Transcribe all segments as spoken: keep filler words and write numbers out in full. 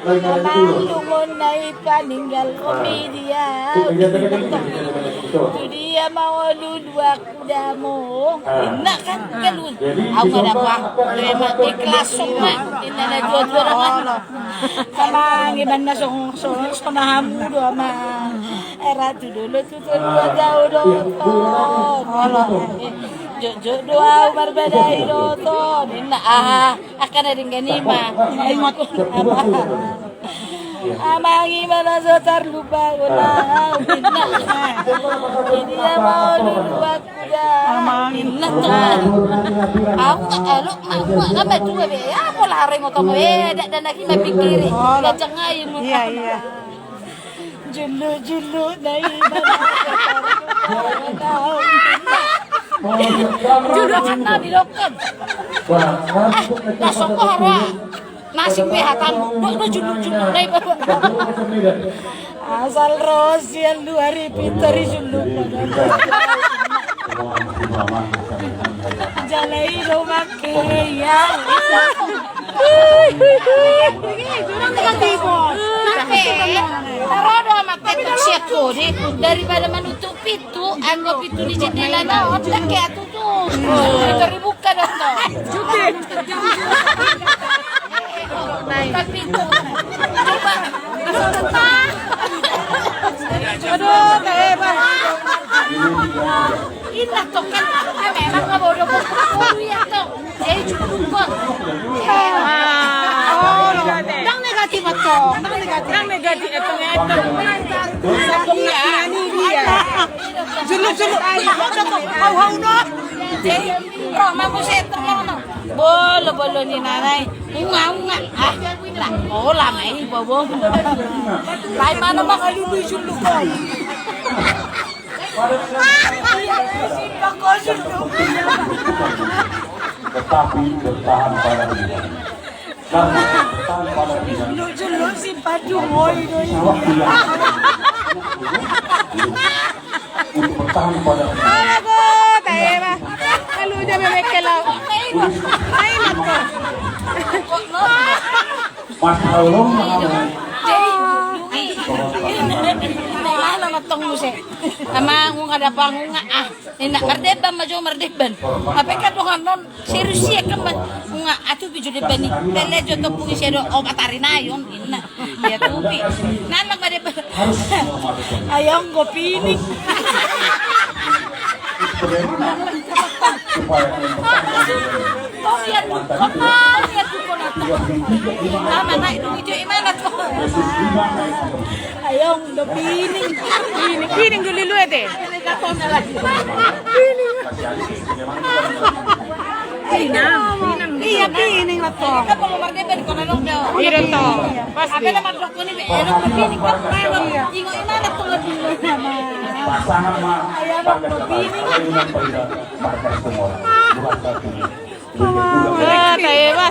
Amang, dung on na i paninggal ho, ah, di dia, tu dia ma olo dua kudamo. Ah. Inna kan, galun. Jadi, au nga dapot. Ikhlas ma. Inna na dua-dua. Amang, iban na song, song, song na hamu do, amang. Era tu dolo tu tolu, ah, dua taon do, iya, tong. Jotjot do au marbadai do, tong. Inna, aha. Angka na denggan i ma. Ingot. Amang, i ma na so tarlupa, ah, au, inna. Di dia ma olo dua kudamo. Amang, inna, tong. Au nga, alo, ma, ma, nga ma dua be. Ya, pola harengot tong be. Dak, dak, na ki ma pikiri. Olo. Iya, iya. Jolo, jolo, na i ma. Jolo kan na didokkon. Ah, na songko hara. Nasing be hatamu. Dok, dok, jolo, jolo, na i ma. Asal ro sian luar i pintor i jolo. Jala i do mangke, iya. Taro do amat petak sian ho di, daripada manutup pintu, anggo pintu ni jendela na on, dang ke atutup. Pintu dibuka do, tong. Buka pintu. Coba. Aduh, teh, Bang. Inna tong kan, eh, memang nggak bodoh, bodoh ya, tong. Jadi cukup, kok. Ah, oh, lo. Dang negatif, tong. Dang negatif. Dang negatif, tong, ya, tong. Iya. Ini dia. Jolo, jolo. Iya, tong. Hau, hau, no. Jadi, oh, mau saya terang, no. Bolo, bolo ni nanai. Unga, unga. Ah, lah, oh, lama ini, bobo. Lai mana, Bang? Aduh, lucu lu, Bang. Tetapi bertahan pada pilihan. Karena bertahan pada pilihan. Lucu lu, simpati, woi, doi. Sawak pilihan. Untuk bertahan pada pilihan. Alah, go, tahe, bah. Lalu dia memekkel, lau. Main, apa? Mas Paulong, mana? Jadi, Dwi. Mana, matong, muse. Sama, unga, ada pangunga, ah. Inna, mardeban ma jo, mardeban. Hape kan dongan on, serius ia kan, unga, atupi jo deban i. Pele jo topung i sedo opat ari na i on, inna. Ia tupi. Nanang ma deban. Ayong go pining. Oh, ia tu, oh, ia tu, kona tu. Ama na itu, itu, imana tu. Ayong do pining. Pining, pining do lilu ete. Iya, pining lah, tong. Iya, tong. Pasti. Pasangan ma. Ayong do pining. Ah, tahe, bah.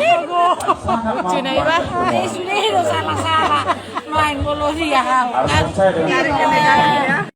Lucu na i, bah. Sudah, sudah, sudah, sama-sama. Main bola dia, hau. Harus percaya dengan